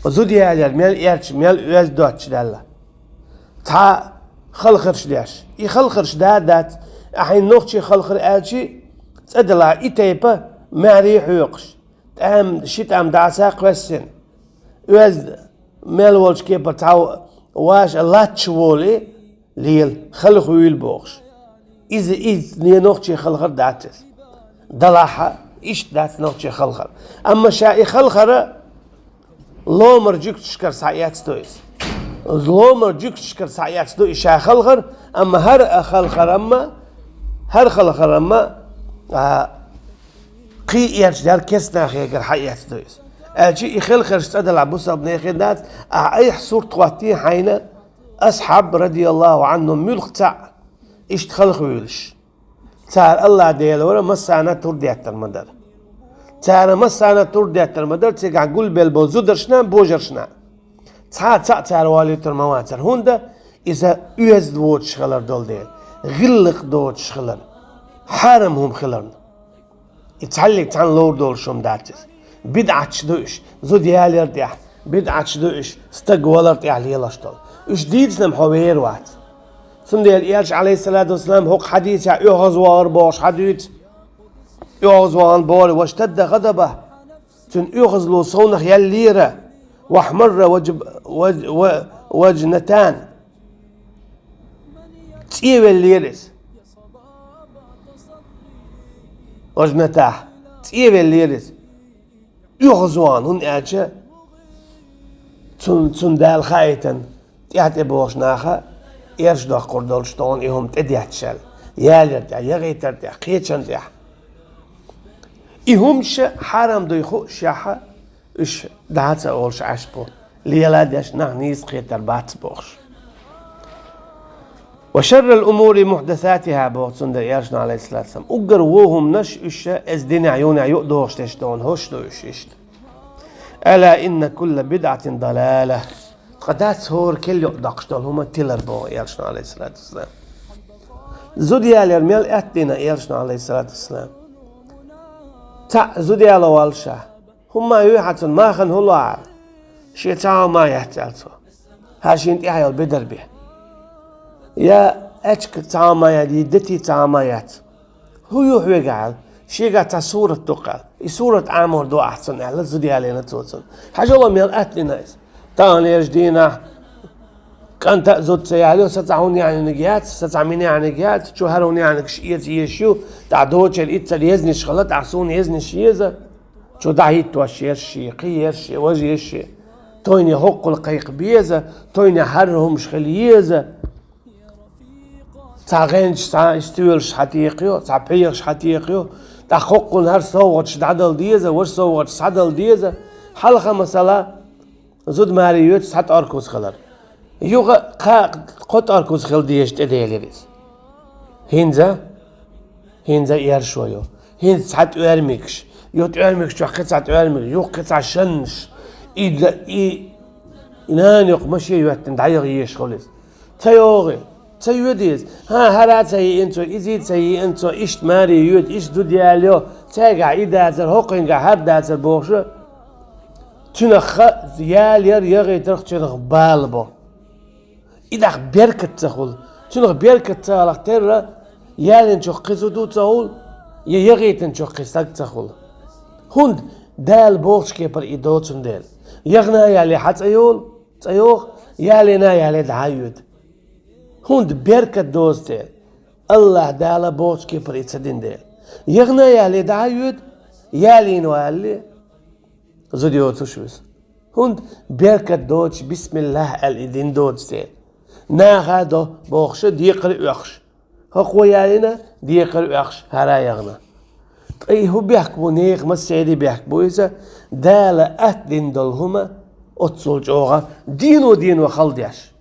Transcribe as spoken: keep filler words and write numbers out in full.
Зуда ялар мел эрча, мел оьзда доацаш даьлла. Цхьа халхарш деш. И халхарш да а дац, ахьа нохчий халхар аьлча, цӀа дала и тайпа маьре хьоькхаш. ТӀам, ши тӀам дӀаса кхоьссина. Оьзда мел волча кепара цхьа ваша латташ волий, лела, халха вуьйла бохуш. Иза, иза не нохчий халхар дац иза. Далахьа, иштта дац нохчий халхар. Амма ша и халхара ломар жуьгташкара схьаэцна ду иза. Ломар жуьгташкара схьаэцна ду и ша халхар, амма хӀара а халхарамма, хӀара халхарамма, а, кхий эрча даьлла керстанахегара хьаэцна ду иза. Аьлча и халхарш цӀа далахь бусалба нехан дац, а айхьа сурт хӀоттий хьайна, асхьаб, радияллаху Ӏанхум, муьлхха цхьаъ иштта халха вуьйлуш. Цара АллахӀ Дела вара массарна а тур деттар ма дара. Цара массарна а тур деттар ма дара, цигахь гулбелла болу зударшна а, божаршна а. Цхьа а цхьаъ цара валийтар ма вацара, хӀунда иза оьзда воцуш хилар долу дела, гӀиллакх доцуш хилар, хьарам хӀума хиларна. И цхьаллиг цхьаьна ловр долуш хӀума дац иза. БидӀаташ ду уьш, зуда ялар тӀехь, бидӀаташ ду уьш, стаг валар тӀехь лелаш долу. Уьш дийцина-м хьо вер вац. Цундела Элча, Ӏалайхиссалату вассалам, хӀокху хьадисехь оьгӀазвахар бохуш хьадуьйцу. ОьгӀазвахана боху: «Ваштадда гӀадабаху». Цуьнан оьгӀазло совнах яьллера. «Вахьмарра важ-, важ-, ва-, важнатан». ЦӀе веллера иза. Важнатан. ЦӀе веллера иза. ОьгӀазвахана, хӀунда аьлча цунна, цунна Дала хаийтина, тӀаьхьа тӀебогӀучу наха эрш доккхур долуш тхуна и хӀума тӀедетташ аьлла. Ялар тӀехь, ягӀийтар тӀехь, кхечан тӀехь. И хӀумаш хьарам дуй хууш яхьа, уьш дӀа а ца олуш Ӏаш бу, лела а деш, нах нийса кхетар бац бохуш. «Ва шаррал умури мухьдасатиха», боху цундела Элчано, Ӏалайхиссалату вассалам. Уггар вон хӀуманаш уьш, эза динехь, юнехь юкъадохуш деш долу хӀумаш ду уьш иштта. «Ала инна кулла бидӀатин далала». Ткъа дац хӀора керла юкъадоккхуш долу хӀума тилар, боху Элчано, Ӏалайхиссалату вассалам. Зуда ялар мел аьтта дина Элчано, Ӏалайхиссалату вассалам. Цхьаъ зуда яло валла ша. ХӀумма юй хьан цунна, махана хӀун ло аьлла. Шен цхьа хӀума яц аьлла цо. ХӀара шена тӀехь йолу бедар бе. Я аьчка цхьа хӀума яц, я дети цхьа хӀума яц. ХӀун ю хьоьга аьлла. Шегахь цхьа сурат ду-кх аьлла. И сурат Ӏамор ду ахь цунна аьлла, зуда ялийна цо цунна. Хьажал мел аьтта дина иза. Тахана еш дийнахь, кӀанта а зуда ца ялайо, са цхьа хӀун яьхьниг яц, са цхьа мин яьхьниг яц, чу хӀара хӀун яьхьнигаш эца езаш ю, тӀаккха дочара иццара езниш хила, тӀаккха суна езниш еза. Чу дӀахӀиттош ерш ши, кхин ерш ши, важа ерш ши. Тойне хӀоккхул кхайкха беза, тойне хьарра хӀумаш хила еза. Цхьа гӀенчаш, цхьа стоьлаш хьатекхайо, цхьа пхьегӀаш хьатекхайо, тӀаккха хӀоккхунна хӀара совгӀаташ дӀадала деза, важа совгӀаташ схьадала деза. Хьалха, масала, зуда маре йоьдуш цхьа тӀоркуз хилар. Юха кхаа кхо тӀоркуз хила дезаш тӀеделира иза. ХӀинца? ХӀинца эршо ю. ХӀинца цхьа тӀоьрмигаш. Ю тӀоьрмигаш чохь кхин цхьа тӀоьрмиг, юха кхин цхьа шаннаш. И да-, и, и нана йоккха машен йоьттина дӀаяха езаш хуьлу иза. Ца йогӀий, ца йоьду иза. ХӀан, хӀара а ца йиъна цо, изий ца йиъна цо, иштта маре йоьду, иштта зуда ялайо, цаьргахь и дацар, хӀокхуьнгахь хӀара дацар бохуша. Цуьнах ха ялаяр, ягӀийтарх цуьнах бала бо. И дахь беркат ца хуьлу. Цуьнах беркат ца хиларх терра, ялийначух кхин зуда ца хуьлу, я ягӀийтинчух кхин стаг ца хуьлу. ХӀунда Дала бохучу кепара и доцун дела. ЯхӀна яле хьан цӀа йолу, цӀа йоху, ялийна яле дӀа а йоьду. ХӀунда беркат доцу дела. АллахӀ Дала бохучу кепара и ца дина дела. ЯхӀна яле дӀа а йоьду, ялийна валле, зуда йоцуш вуьсу. ХӀунда беркат доцуш, бисмиллахӀ аьлла и дина доцу дела. Наха до бохуша, декхар оьхуш. ХӀокхо ялийна, декхар оьхуш, хӀара яхна. Ткъа и хӀун бехк бу, нехан массеран бехк бу иза, Дала атта дина долу хӀума оццул чӀогӀа дийно-дийно хала деш.